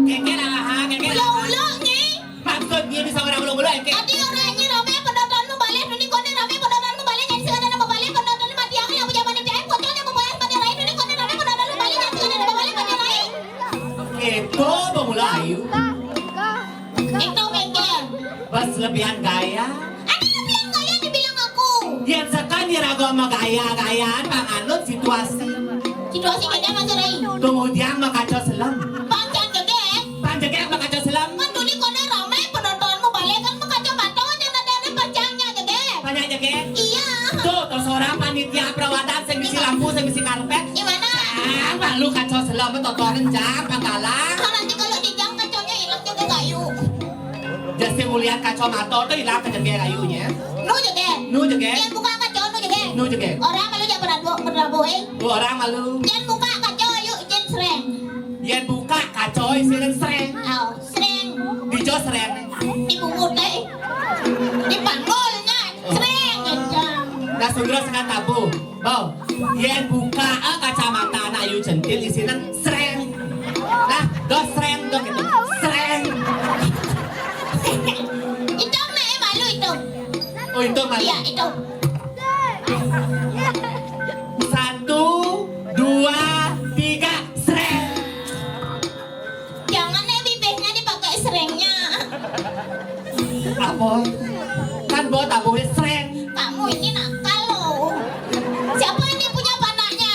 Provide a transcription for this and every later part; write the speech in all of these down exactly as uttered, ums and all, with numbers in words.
Keker alaha, keker alaha. Maksudnya bisa orang ulo-ulo, ya, Kek? Adi orang ini ramai penonton nu balik, ini kono ramai penonton nu balik, jadi sekadar nama balik penonton nu mati, aku yang punya mana jahit, pocong yang membayar pada lain, ini kono ramai penonton nu balik, jadi sekadar nama balik pada lain. Itu pemula ayu. Itu mikir. Pas lebihan gaya. Ada lebihan gaya dibilang aku. Yang sekan diragu sama gaya-gayaan, panganut situasi. Situasi beda masih lain. Tunggu tiang mah kacau selam. Panjang gede. Panjang gede mah kacau selam. Kan tuli kono ramai penonton mau balik kan mau kacau mata aja ada ada panjangnya gede. Panjang gede. Iya. Tuh, tuh seorang panitia perawatan, saya bisi lampu, saya bisi karpet. Gimana? Ah, malu kacau selam, totoran jang, pangkalang. Kalau nanti kalau di jang kacaunya hilang juga kayu. Jadi mulian kacamata tuh hilang ke jegeg ayunya. Nu jegeg. Nu jegeg. Yang buka kacau nu jegeg. Nu jegeg. Orang malu jangan pernah bu pernah bu eh. Tuh orang malu. Yang buka kacau ayu ijen sreng. Yang buka kacau isinya sreng. Oh, sreng. Dijo sreng. Dibungut eh. Dipanggulnya sreng. Nah, sudra sekan tabu. Bau, yen buka, eh, kacamata anak ayu centil, isinan sreng. Nah, dos sreng, dos gitu. Sreng. Hitung, Nek, eh, malu hitung. Oh, hitung malu. Iya, hitung. Satu, dua, tiga, sreng. Jangan, Nek, bibirnya dipakai srengnya. Apa? Kan bawa tabuhin sreng. Kamu ini nakal loh. Siapa ini punya panaknya?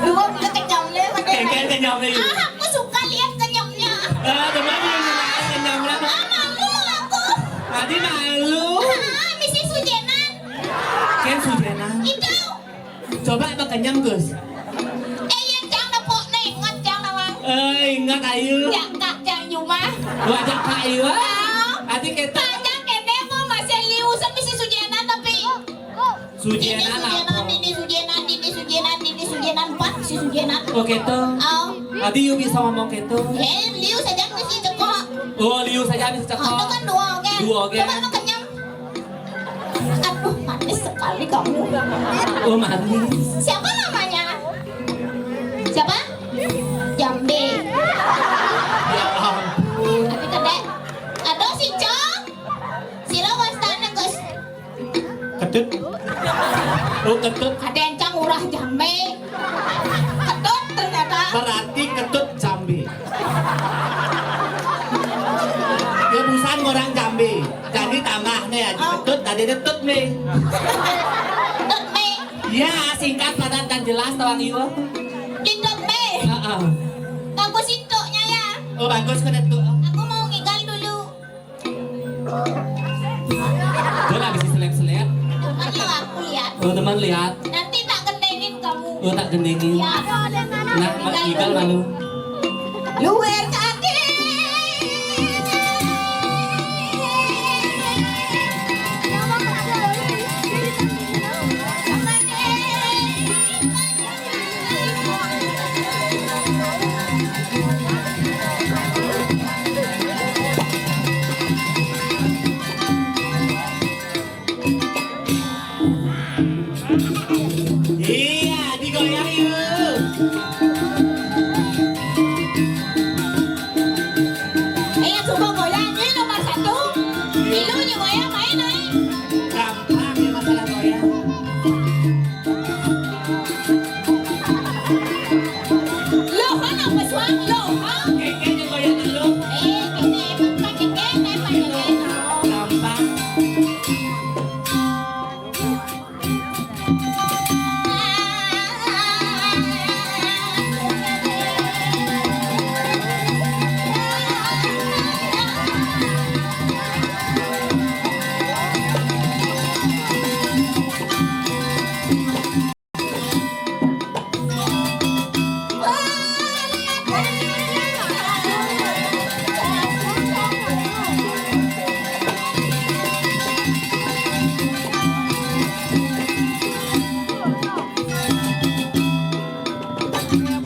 Lu udah kenyam deh, Nek. Kayak kenyam deh. Ah, aku suka lihat kenyamnya. Ah, teman yang kenyam lah. Ah, malu aku. Tadi malu. Ah, misi sujenan. Ken sujenan. Itu. Coba apa kenyam, Gus? Eh, yang jang nepuk nih, ingat jang nawang. Eh, ingat ayu. Jang kak, jang nyuma. Wajah kak ayu, ah. Nah. Adi kita. Kak jang kene mau masih liu sampai si sujenan tapi. Sujenan apa? Dini sujenan, dini sujenan, dini sujenan, dini sujenan, empat si sujenan. Oh, gitu. Oh. Adi yu bisa ngomong gitu. Eh, liu saja mesti cekok. Oh, liu saja bisa cekok. Oh, itu kan dua, oke. Dua, oke. Coba makan yang Aduh, manis sekali kamu. Oh, manis. Siapa namanya? Siapa? Jambe. Ya ampun. Tapi kedek. Aduh, si Cok. Sila wastane, Gus. Ketut. Oh, ketut. Ada yang cang urah jambe. Ketut ternyata. Berarti ketut jambe. Ya, busan orang jambe. Jadi tambah nih, ya, ketut, tadi ketut nih. Ketut nih. Ya, singkat, padat, dan jelas, tawang iwa. Ketut nih. Heeh. Bagus intuknya ya. Oh, bagus kena tuh. Aku mau ngigal dulu. Gue lagi si seleb-seleb. Teman lo aku lihat. Oh, teman lihat. Nanti tak gendengin kamu. Oh, tak gendengin. Ya. Nah, Mak Iqbal malu. Luwer kaki. Iya, digoyang yuk. Eh, yang suka goyang, ini nomor satu. Ini lu goyang, main, main. Gampang ya masalah goyang. Loh, kan apa suang? Loh, ha? Keke yang goyang lu. Eh, keke, pakai keke, pakai keke. Gampang. Tolong,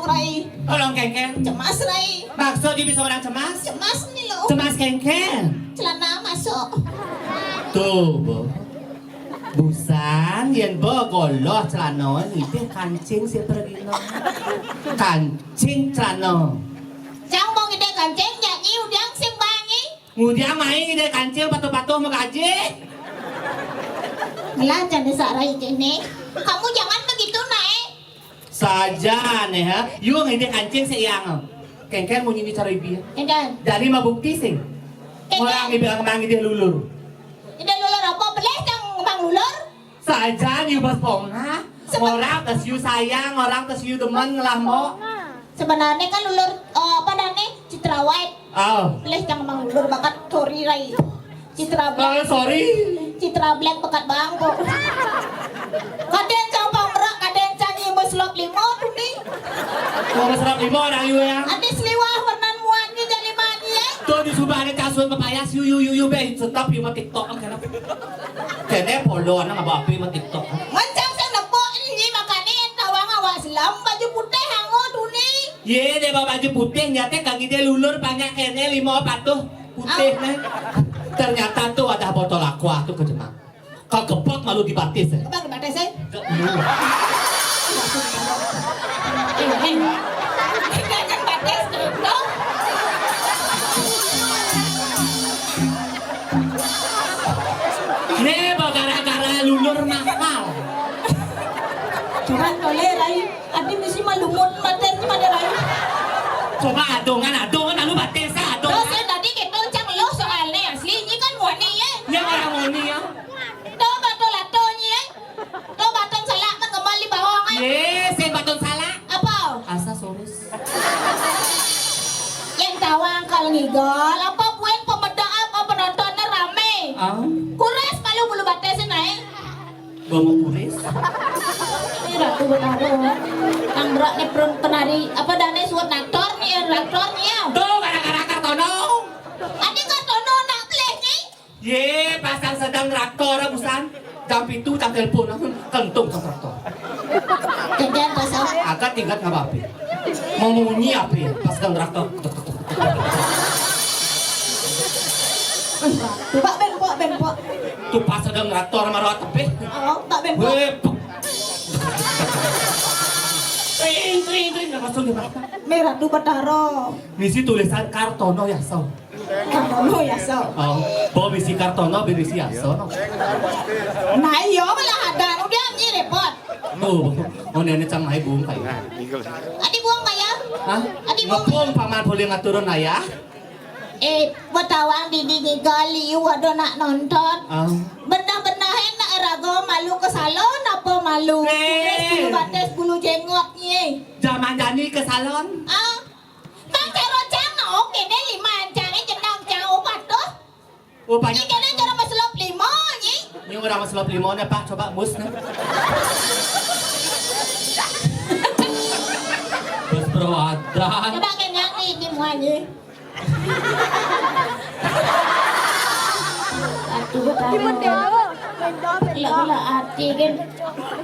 Rai. Tolong, Kéngkén. Cemas, Rai. Maksud you bisa orang cemas? Cemas nih, lo. Cemas, Kéngkén. Celana masuk. Tuh, Bo. Busan, yén Bo goloh celana, nitih kancing sik pergina. Kancing celana. Cang mau ngidih kancing, nyanyi udiang sing bangi. Ngudiang mai ngidih kancing patuh-patuh makaji. Lah, jani sarai kéné. Kamu jangan begitu, Naé. Saja né, ha. You ngidih kancing sik yang. Kéngkén munyi ni cara ibi. Kéngkén. Jani mabukti sing. Kéngkén. Orang ibi mang ngidih lulur. Ngidih lulur apa? Pelih cang mang lulur. Sajan you bas pongah. Sebe- Orang tes you sayang, orang tes you demen ngelah mo. Sebenarnya kan lulur, eh, apa dah nih? Citra White. Oh. Pelih cang mang lulur bakat, sorry, Rai. Citra Black. Oh, sorry. Citra Black bakat bangko. Kadén cang pang merak, kadén cang nyimbus lop limo tuh nih. Mau serap lima orang you ya. Adi seliwah warnan muannya jadi mani ya. Tuh di subah ada kasut pepayas, you, you, you, you, be, tetap you mah TikTok kan. Kéné polo anak apa-apa mah TikTok. Mencang sing nepuk ini makanya yang tawang awak selam baju putih hango tuh nih. Ye, dia bawa baju putih, nyata kaki dia lulur banyak kéné lima patuh putih. Ah. Nih. Ternyata tuh ada botol aqua tuh ke Jemang. Kagepot malu dibatis, eh. Apa dibatis, eh? Ke-, lu. Eh, eh. Jangan batis, dong. Nih, gara-gara lulur nakal. Jangan toleh, Rai. Adi misi malumut batis pada, Rai. Coba adongan, adongan, lalu batis, adongan. Terus, eh, tadi kita cang lo soalnya asli, ini kan murni, ya. Ya, orang murni, ya. Tuh, batul atuh nyi, eh. Tuh, batun salak nang kembali bawang, eh. Ye, sing batun salak. Apa? Asa sorus. Yang tawang kal ngigol, apa buin pemedaan, apa penontonnya rame. Ah. Kuras malu bulu batis sih, naik. Gua mau kuris. Ini Ratu Betara. Nang berak nih perun penari, apa dane suat aktor nih, aktor nih ya. Tuh, gara-gara Kartono. Adi Kartono nak pelih nih. Ye, pasang sedang traktor, busan. Jam pitu, jam telepon, langsung kentung jam traktor. Kéngkén pasang. Agak tingkat nggak apa-apa. Mau munyi apa ya? Pas sedang traktor. Pak Ben, Pak Ben, Pak. Tuh pas sedang traktor sama rawat tebih. Oh, Pak Ben, Pak. Weh, pek. Tring, tring, tring, nggak masuk di mata. Merah tuh Betara. Misi tulisan Kartono ya, so. Kartono ya, so. Oh, bo bisi Kartono, berisi ya, so. Nah, iya, malah ada. Udah, ini repot. Tuh, oh, nenek cang mai buang kayu. Adi buang kayu? Hah? Adi buang. Ngepung paman boleh ngaturun ayah? Eh, betawang di, di, di gali, ada nak nonton. Ah. Benah-benah enak raga malu ke salon apa malu? Eh. Kuris bulu batis bulu jenggot ni. Zaman jani ke salon. Ah. Bang Caro Cang, oke deh, lima ancang, eh, jenang Cang, opat tuh. Oh, banyak. Ini kena cara maselop lima, ni. Ini orang maselop lima ni, Pak, coba mus ni. Bos bro ada. Coba kenyang ni, ni muanya. Aduh, betara. Gila-gila hati kan.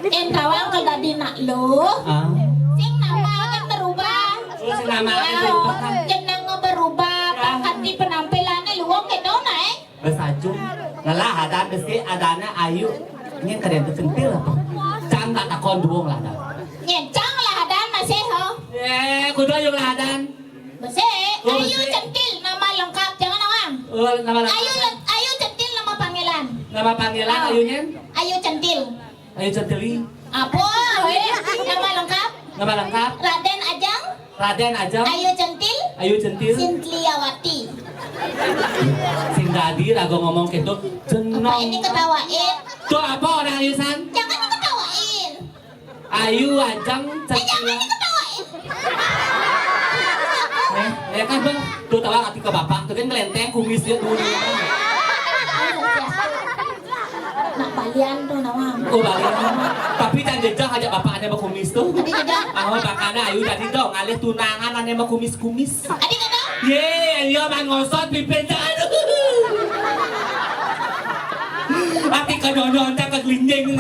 Entawang kalau tadi nak lo. Ah. Sing nama kan berubah. Oh, sing nama kan berubah kan. Jeneng berubah, pangkat di penampilannya luwung gitu, nah, eh. Besajung. Ngelah ada besi, adanya ayu. Ini keren tuh centil apa? Cang tak takon duung lah ada. Nyen cang lah ada masih, ho. Eh, kudu ayu lah ada. Besi, oh, ayu besi. Centil nama lengkap, jangan awang. Oh, nama lengkap. Ayu le-, ayu centil nama panggilan. Nama panggilan, ah. Ayunya? Ayu centil. Ayu Centili. Apa? Weh, nama lengkap? Nama lengkap? Raden Ajeng. Raden Ajeng. Ayu Centil. Ayu Centil. Sintliyawati. Sing tadi raga ngomong gitu. Apa jeneng. Ini ketawain? Tuh apa orang Ayusan? Jangan diketawain. Ayu Ajeng. Eh, jangan Centili. Diketawain. Eh, ya kan, Bang? Tuh tawa hati ke bapak, tuh kan ngelenteng kumisnya dulu. Nak Balian to nawang. Oh, balian. Tapi cang jejeh aja bapak ané bakumis to. Adi jejeh. Ah, makana ayu tadi to ngalih tunangan ané bakumis-kumis. Adi kata? Yé, iya man ngosot pipin cang. Aduh. Ati kanyonyo cang kaglinjing.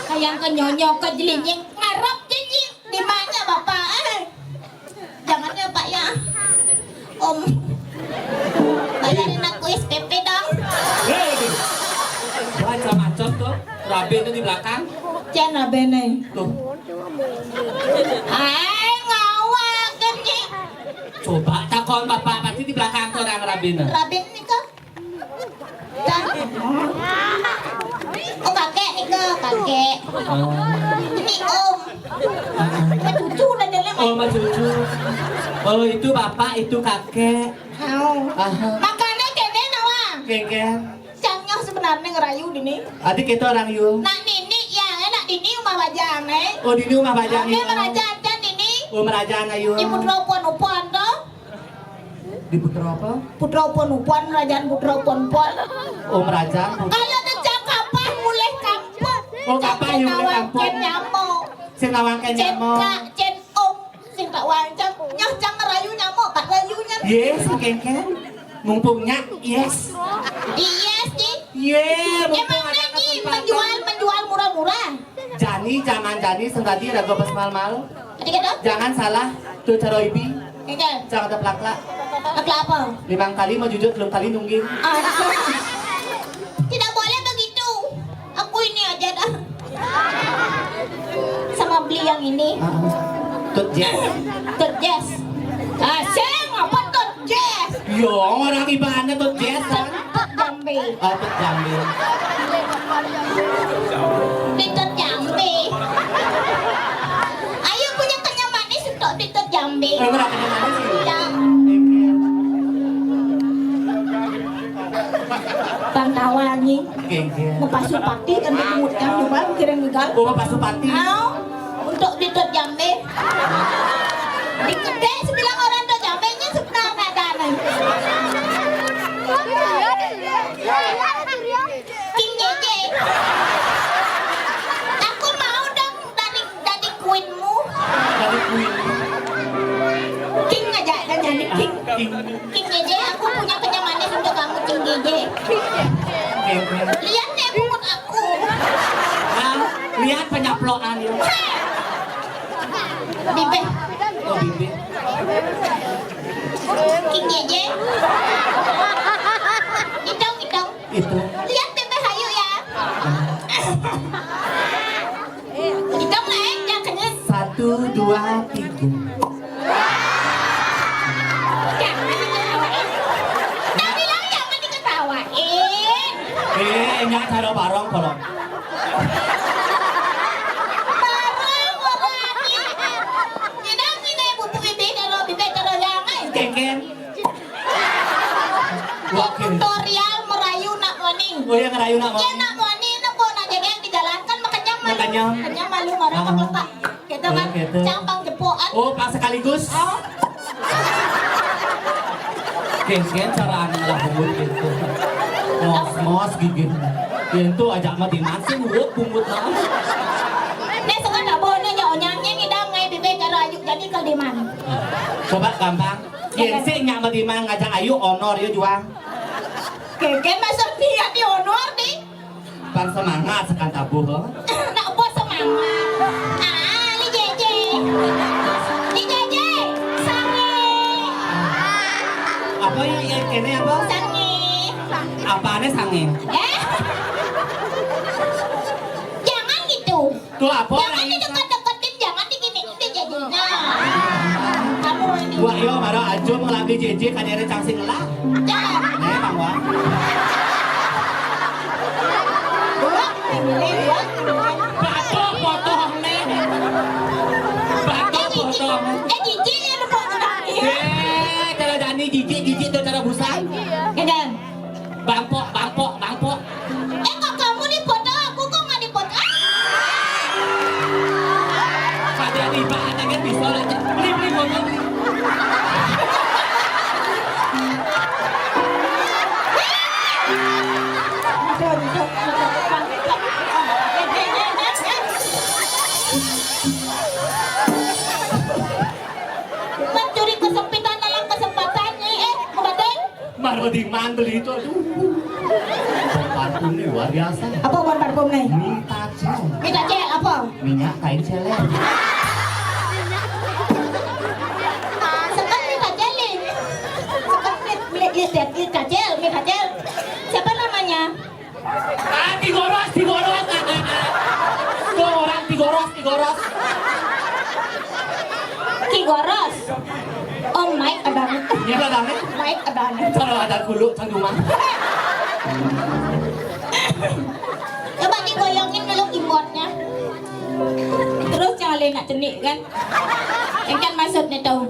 Hayang kanyonyo kaglinjing ngarep jejeh. Di mana bapak? Eh. Jangan ya, Pak, ya. Om, bayarin aku S P P dong. Hei, macam-macam tuh. Rabin tuh di belakang. Cén rabin nih. Tuh. Hai, ngawak, Ken, Ci. Coba takon bapak pasti di belakang tuh orang rabin. Rabin nih, Kak. Dah. Oh, kakek nih, Kak, kakek. Oh. Ini om. Sama cucu udah délé. Oh, sama cucu. Oh, itu bapak, itu kakek. Au. Aha. Makanya kéné nawang. Kéngkén. Cang nyoh sebenarnya ngerayu dini. Adik itu orang yu. Nak nini ya, eh, nak dini umah bajang, eh. Oh, dini umah bajang. Oké, yu. Merajaan cang dini. Oh, merajaan ayu. Di Putra Upon-Upon tuh. Di Putra apa? Putra Upon-Upon, merajaan Putra Upon-Upon. Oh, merajaan Putra. Kalau ada cang kapah mulih kampung. Oh, kapah yang mulih kampung. Cén nawang kén nyamo. Sing nawang kén nyamo. Cén kak, cén om. Sing tak wancang, nyah cang ngerayu nyamo, tak rayu nyam. Yes, kéngkén. Mumpungnya, yes. Yes, Ci. Yé, mumpung emang ada lagi kesempatan. Menjual, menjual murah-murah. Jani, zaman jani, sing tadi raga pas mal-mal. Tadi kata? Jangan salah, tuh caro ibi. Kéngkén. Jangan ada pelakla. Pelakla apa? Limang kali mau jujur, belum kali nungging. Ah. Tidak boleh begitu. Aku ini aja dah. Sama beli yang ini. Ah, ah. Tut Jess. Tut Jess. Ah, sing apa Tut Jess? Yo, orang ibaratnya Tut Jess kan. Tut Jambe. Ah, Tut Jambe. Di Tut Jambe. Ayo punya kenyamanan untuk di Tut Jambe. Eh, orang kenyamanan sih. Ya. Bang Tawangi. Kéngkén. Mau pasupati kan di bungut kan, coba kira ngigal. Oh, mau pasupati. Au, untuk di Tut Jambe. Di kedai sebilang orang Tut Jambe nya sebenarnya ada nih. King J J. Aku mau dong dari, dari queenmu. Dari queen. King aja kan jadi king. King. King J J, aku punya kenyamanan untuk kamu, King J J. Oke, oke. Lihat deh bungut aku. Nah, lihat penyaplokan ya. Bibir. Oh, bibir. King J J. Itong, itong. Itu. Lihat bibir hayu ya. Itong naik, jangan kenyang. Satu, dua, tiga. Jangan diketawain. Nah, bilang jangan diketawain. Eh, nya cara barong, barong. Barong, barong. Tidak, tidak, ibu, ibu, ibu, kalau bibir, kalau jangan. Kéngkén. Wah, kéngkén. Tutorial merayu nak moni. Oh iya, ngerayu nak moni. Iya, nak moni, nak moni, nak jegég di jalan kan makanya malu. Makanya. Makanya malu, marah, ah, tak letak. Gitu kan. Oh, gitu. Cang pang jepokan. Oh, pas sekaligus. Oh. Kéngkén cara anu lah bungut gitu. Mos, mos gigit. Ya itu aja mah dimasin, bungut, bungut lah. Nih, suka tak boleh nya, onyangnya ngidang ngai bibir cara ayu jadi kal diman. Coba gampang. Yén sing nya mah diman ngajak ayu honor ya juang. Kéngkén masuk niat di honor di. Pang semangat sekan tabuh, oh. Nak buat semangat. Ah, li J J. Li J J, sange. Apa yang, yang ini apa? Sange. Apaannya sange? Eh? Jangan gitu. Tuh apa? Jangan dideket-deketin, jangan diginiin deh jadinya. Kamu ini. Wah, yo, mara aja mau lagi J J kadere cang sing ngelah. Jangan. Eh, Bang, wah. Dua, milih dua. Batok potong nih. Batok potong. Eh, J J ya, lu mau terakhir. Eh, kalau Dani J J, J J tuh cara busan. Kedan. Bangpok, bangpok, bangpok. Eh, kok kamu dipoto, aku kok nggak dipoto? Ah! Kagak di mana kan bisa aja. Beli, beli foto, beli. Bisa, bisa. Di mana beli itu? Aduh. Bau parfum nih luar biasa. Apa bau parfum nih? Mintacel. Mintacel apa? Minyak kain celer. Sekat Mintacel nih. Sekat Mit, Mit, Mit, Mit, Mintacel, Mintacel. Siapa namanya? Ah, Tigoros, Tigoros. Tuh orang Tigoros, Tigoros. Tigoros. Oh, Mike ada. Iya, ada nih. Mike ada nih. Kalau ada kulit, sang cuma. Coba digoyongin dulu keyboardnya. Terus jangan nak cenik kan? Yang kan maksudnya tahu.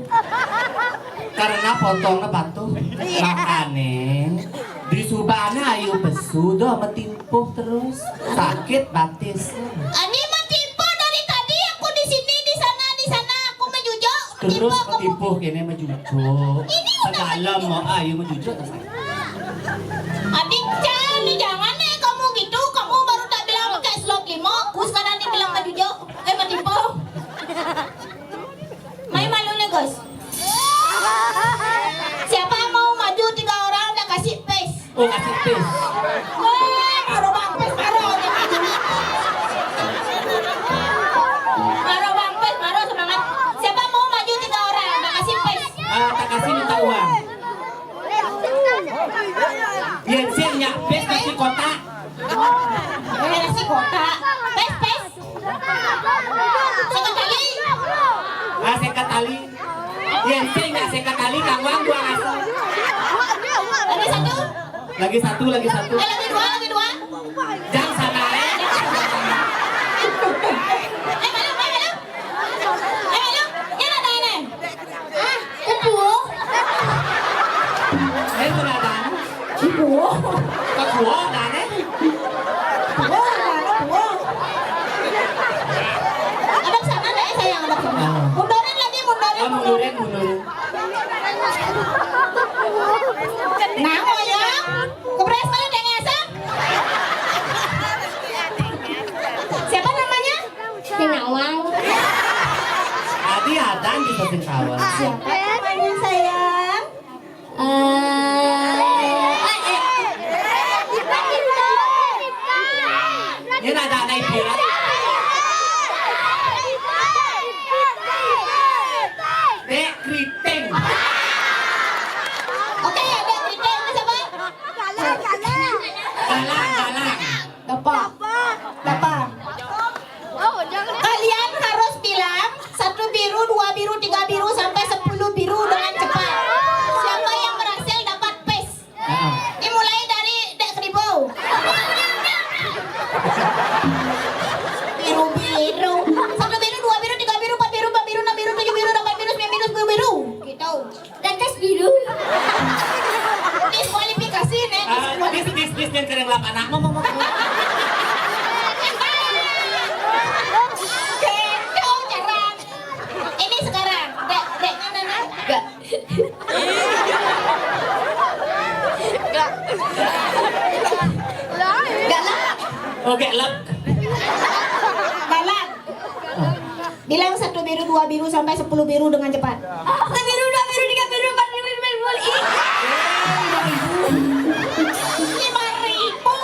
Karena potongnya patuh. Iya. Makanya di subana ayu pesu doh metimpuh terus. Sakit batis. Ani metimpuh dari tadi aku di sini, di sana, di sana, aku mejujuk. Terus metimpuh kene mejujuk. Ini udah. Sedalam mau ayu mejujuk. Adik, jangan nih, jangan nih kamu gitu. Kamu baru tak bilang pakai slop limo, aku sekarang nih bilang mejujuk. Eh, metimpuh. Mai malu nih, Gus. Siapa mau maju tiga orang udah kasih pes. Oh, kasih pes. Wah, baru bang pes baru. Baru bang pes baru semangat. Siapa mau maju tiga orang udah kasih pes. Ah, tak kasih minta uang. Yang sih nyak pes kasih kotak. Kasih kotak. Pes, pes. Sekali. Ah, sekali. Yang sing nggak sekali, kang wang dua rasa. Lagi satu. Lagi satu, lagi satu. Eh, lagi dua, lagi dua. Jang sana, eh. Eh, malu, eh, malu. Eh, malu. Ini ada ini. Ah, ketua. Eh, pernah ada. Ibu. Ketua, ada, eh. Wah, wah, wah. Abang sama nggak, eh, sayang, abang sama? Ah. Mundurin lagi, mundurin. Ah, mundurin, mundurin. Nah, oh ya. Kepres malu deng asam. Siapa namanya? Sinawang. Adi Adan di Singkawang. Siapa namanya, sayang? Eh, ini ada anak pikiran. Dek Kriting. Oke, ya, Dek Kriting. Siapa? Galang, Galang. Dapat. Dapat. Kalian harus bilang satu biru, dua biru, tiga biru, sampai sepuluh biru dengan cepat. Siapa yang berhasil dapat pes? Dimulai dari Dek Seribu. Biru-biru. Satu biru, dua biru, tiga biru, empat biru, lima biru, enam biru, tujuh biru, delapan biru, sembilan biru, sepuluh biru. Gitu. Lantas biru. Diskualifikasi, Nek. Ah, diskualifikasi. Dis, dis, dis, yang kering lapan anak, mau, mau, mau. Gitu, jarang. Ini sekarang, Dek, Dek, mana, Nek? Enggak. Enggak. Enggak lah. Oke, lep. Balat. Bilang satu biru, dua biru, sampai sepuluh biru dengan cepat. Satu biru, dua biru, tiga biru, empat biru, lima biru, ih. Lima ribu.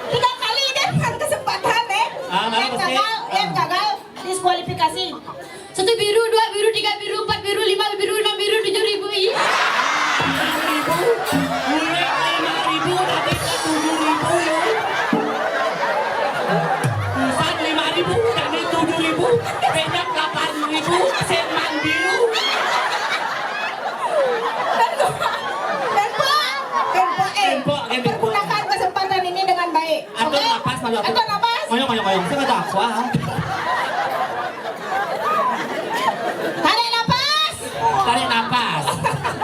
Tiga kali dengan kesempatan, eh. Ah, yang gagal, yang gagal, diskualifikasi. Satu biru, dua biru, tiga biru, empat biru, lima biru, enam biru, tujuh ribu, ih. Lima ribu. Mulai lima ribu, nanti ke tujuh ribu, ya. Bukan lima ribu, nanti tujuh ribu, banyak delapan ribu, seman biru. Tempo, tempo, eh. Tempo, tempo. Pergunakan kesempatan ini dengan baik. Atur napas, malu atur. Atur napas. Ngoyong, ngoyong, ngoyong. Saya nggak tahu, ah. Tarik napas. Tarik napas.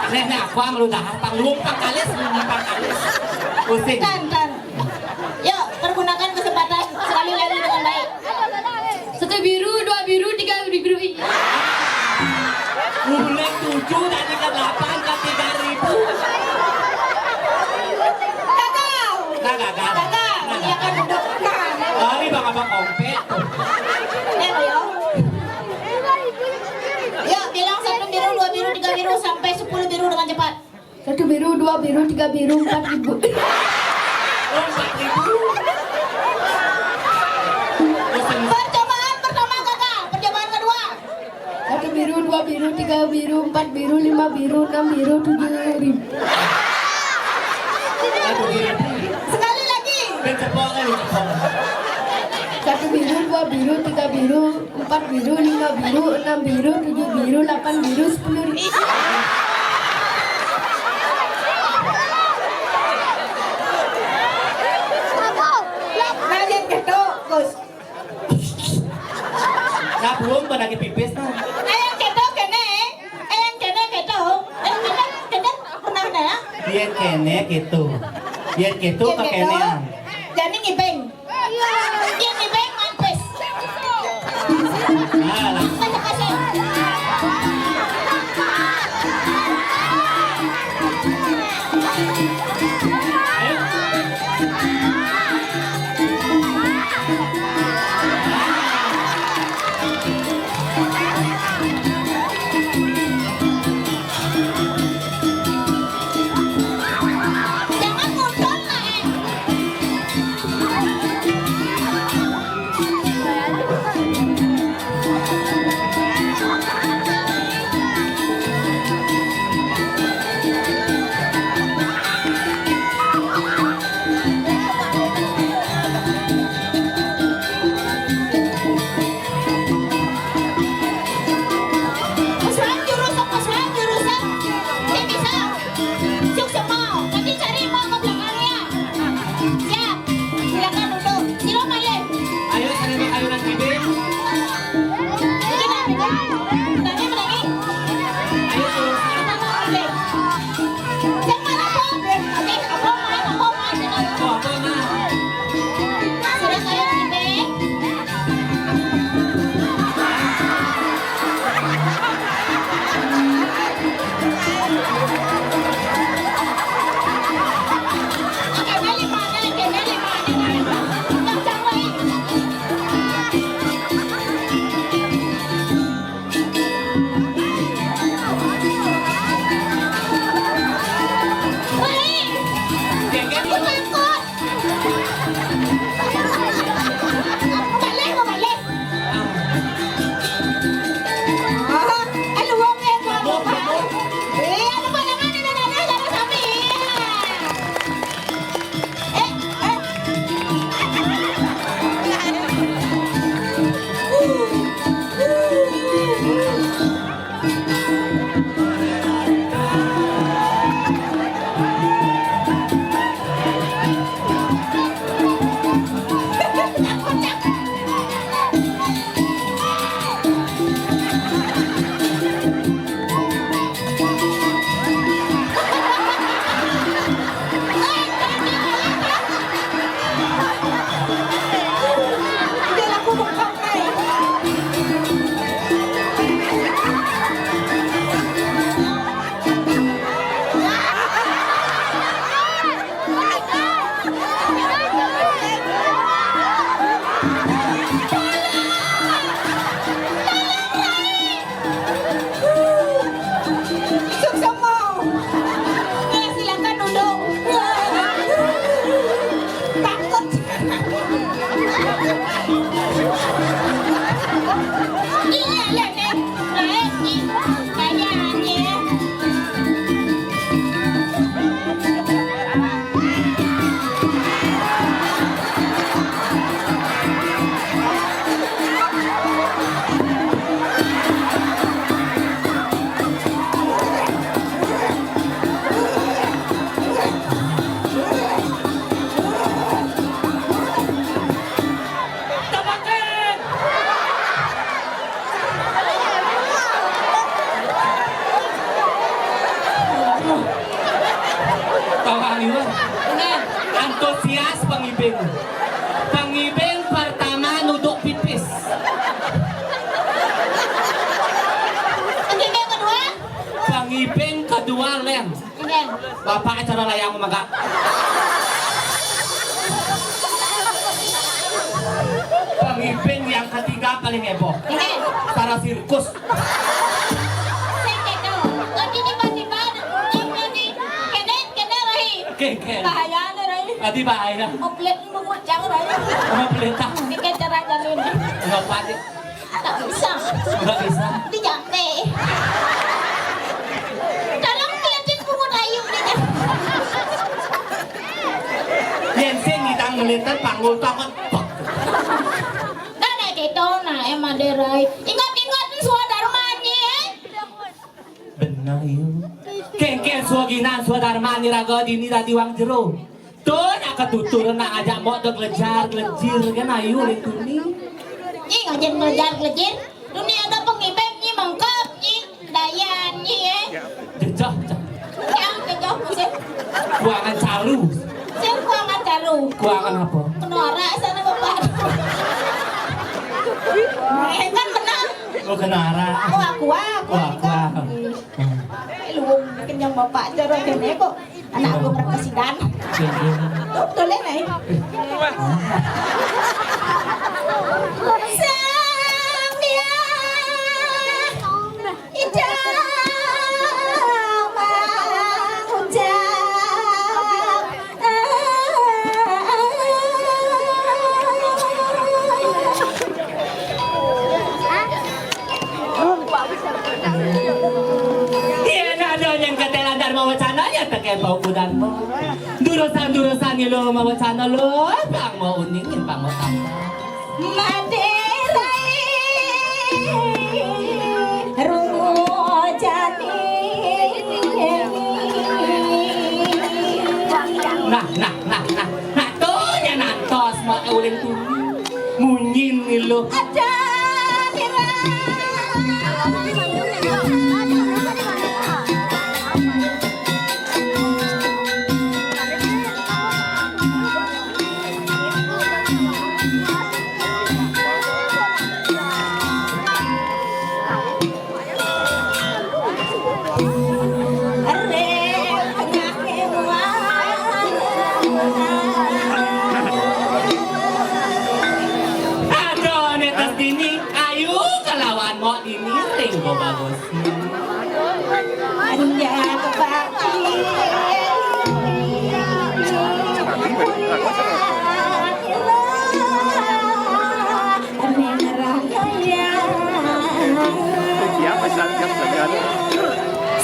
Nih, nih, aku ngeluh dahar, panggung, pangkalis, pangkalis. Pusing. Tan, tan. Yuk, pergunakan kesempatan sekali lagi dengan baik. Satu biru, dua biru, tiga biru. Ih. Mulai tujuh, tadi ke delapan, ke tiga ribu. Gagal. Nah, gagal. Gagal. Nah, iya kan, duduk. Nah, nah. Hari bang abang kompet. Eh, ayo. Yuk, bilang satu biru, dua biru, tiga biru, sampai sepuluh biru dengan cepat. Satu biru, dua biru, tiga biru, empat biru. Oh, empat ribu. Percobaan pertama gagal. Percobaan kedua. Satu biru, dua biru, tiga biru, empat biru, lima biru, enam biru, tujuh biru. Aduh, gila. Sekali lagi. Ben cepok, eh, cepok. Satu biru, dua biru, tiga biru, empat biru, lima biru, enam biru, tujuh biru, delapan biru, sepuluh biru. Nah, yang ketok, Gus. Nah, belum pada pipis, nah. Ayang ketok kene, ayang kene ketok. Ayang kene, kene pernah ada ya? Yen kene gitu. Yen gitu. Yen kekenean. Jani ngibing. Yen ngibing mampis. Nah, lah. Kasih, kasih. Jangan mundur, Nek. Mas Wan, jurusan, Mas Wan, jurusan. Dia bisa. Sukses mau. Nanti cari mau ke belakangnya. Siap. Silakan duduk. Sila Malik. Ayo, saya mau ayunan bibir. Ini, ini. Berani, berani. Ayo, terus. Apa mau ambil? Siapa lapor? Oke, apa mau, apa mau? Oh, apa mau? Sudah kayak bibir. Balik, balik. Aha, eh, luwung ya, luwung. Eh, ano ba naman, ano na, ano, ano, sabi, eh. Eh, eh. Sukses mau. Ya, silakan duduk. Takut. Iya, iya, Nek. Baik, Nek. Kayaknya. Tawa liwat. Nah, antusias pangibing. Pangibing pertama nuduk pipis. Pangibing kedua? Pangibing kedua, Len. Oke. Bapak acara layang mangga. Pangibing yang ketiga paling heboh. Oke. Acara sirkus. Saya gitu. Tapi tiba-tiba, eh, ini, Bahayane, Rai. Adi bahaya. Oplet bungut jang, Rai. Oplet ah. Iki cara jalin. Enggak pati. Enggak bisa. Enggak bisa. Di jande. Tolong peletin bungut ayu dia. Yen sing ngidang meletet panggul tangan. Nah, nek kita nah, eh, Made Rai. Ingat-ingat swadarmani, eh. Bener, yu. Kengken swaginan swadarmani raga dini dadi wang jero. Tuh, nak ketuturan nak ngajak mbok dek lejar, lejir, kan ayu, oleh tuni. Nyi ngajak lejar, lejir. Dunia ada pengibet, nyi mengkep, nyi dayan, nyi, eh. Jejah, jejah. Yang jejah, musim. Kuangan caru. Sing kuangan caru. Kuangan apa? Kena arak sana, Bapak. Eh, kan benar. Oh, kena arak. Oh, aku, aku. Oh, aku, aku. Eh, lu bikin yang Bapak jorok ini kok. Anak aku berkesidan. Iya, iya. Tuh, betul ya, Nay? Sang dia. Ida mangucap. Yen ada nyang ketelan Dharma Wacana, ya teken bau kudan mo. Durusan-durusan ni lo mawacana lo, pang mo uning, pang mo tambah. Made Rai, rungu jani. Nah, nah, nah, nah, nah, tuh, ya nantos, mau uling tuh. Munyin ni lo. Ada kira. Aduh, netes dini, ayu kelawan mok dini ring go bagus.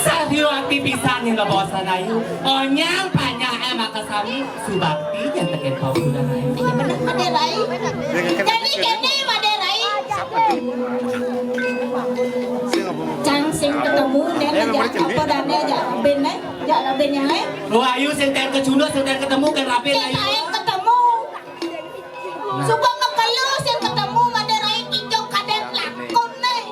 Sario aktivisan yang bosan ayu. Onyang panjang eh maka sami subakti yang teken pau sudah ayu. Iya bener, Made Rai. Jadi kene, Made Rai. Cang sing ketemu, nen aja. Apa dane aja? Ben, eh? Ya, ben yang, eh? Lo ayu sing ter kecunduk, sing ter ketemu, kan rapi ayu. Sing ketemu. Nah. Suba mekelu sing ketemu, Made Rai, kijok kaden lakon, eh.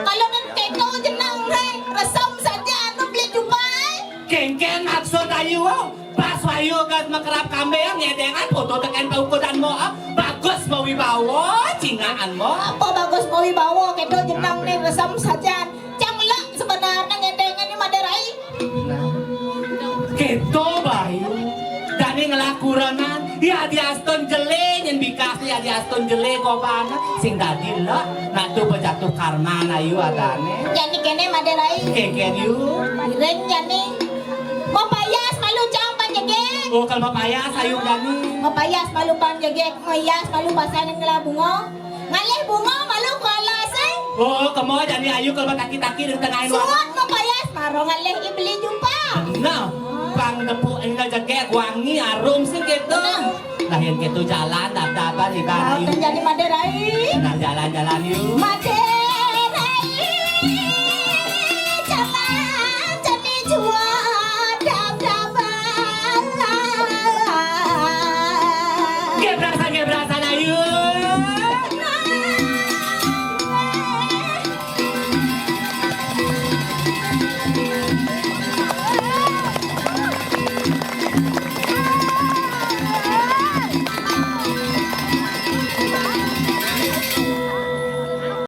Kalau nen keto jenang, eh. Resem saja, anu beli jumpa, eh. Kengken maksud ayu, oh. Pas wayu gas mekerap kambing, ngedengan foto teken paukudan mo, ah. Bagus mawibawa, cingaan mo. Apa bagus mawibawa, keto jenang ni resem saja. Cang lek sebenarnya ngedengan ni Made Rai. Nah. Keto bayu. Dani ngelakuranan, ya diaston jele, nyen bikas ya diaston jele kobana. Sing dadi lek, nak tu bejatuh karma ayu adane. Jani kene Made Rai. Keken yu. Iren jani. Mapayas malu cang panjegek. Oh, kalau mapayas, ayu jani. Mapayas malu panjegek, mayas malu pasan ngela bunga. Ngalih bunga malu kuala sing. Oh, kemo jani ayu kalau taki-taki di tengah ini. Suat mapayas maro ngalih i beli jumpa. Nah, pang nepuk enda jegek wangi arum sing gitu. Nah. Nah, yang gitu jalan, dap-dapan di bani. Nah, jani Made Rai. Nah, jalan-jalan yuk. Made